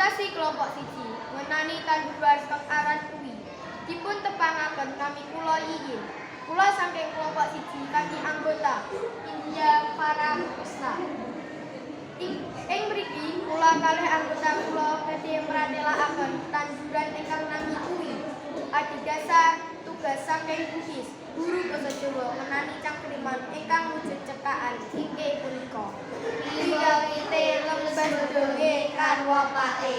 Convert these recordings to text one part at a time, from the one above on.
Presentasi kelompok 1 ngenani tanduran kang aran uwi. Dipun tepangaken, nami kula Yiyin. Kula saking kelompok 1 kanthi anggota India Farah Husna. Ing mriki kula kalih anggota kula badhe mratelakaken tanduran ingkang nami uwi. Adhedhasar tugas saking Bu His, guru basa Jawa, ngenani cangkriman ingkang wujud cekakan inggih punika: Liwa wite lembah donge karwapake.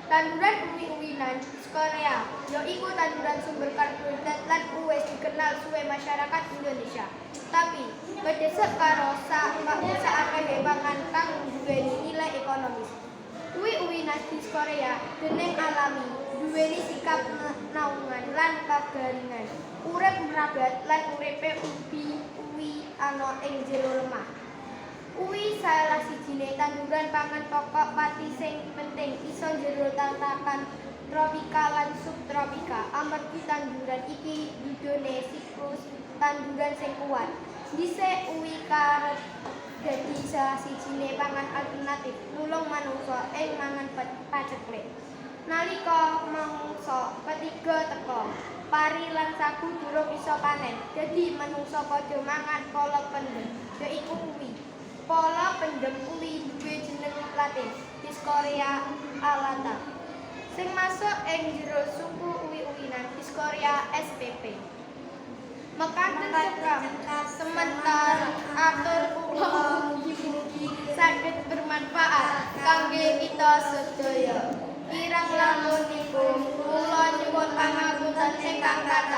Tanduran uwi-uwinan Dioscorea ya iku tanduran sumber karbohidrat lan uwis dikenal suwe masyarakat Indonesia. Tapi kedesek karo saakehe pangan kang duweni nilai ekonomis. Uwi-uwinan Dioscorea dening alami duweni sikap naungan lan kagaringan. Urip mrabat lan uripe ubi uwi ana ing jero lemah. Uwi salah sijine tanduran pangan pokok pati sing penting iso jero tatakan tropika lan subtropika amargi tanduran iki nduweni siklus tanduran sing kuat. Dhisik uwi kerep dadi salah sijine pangan alternatif nulung manungsa ing mangan paceklik. Nalika mangsa ketiga teka, pari lan sagu durung iso panen, dadi manungsa padha mangan pala pendem, yaiku uwi. Pala pendem uwi duwe jeneng Latin Dioscorea alata, sing masuk ing jero suku uwi-uwinan Dioscorea spp. Mekaten cekap sementar atur kula, mugi-mugi saged bermanfaat kangge kita sedaya. Kirang langkungipun kula nyuwun pangapunten ingkang kathah.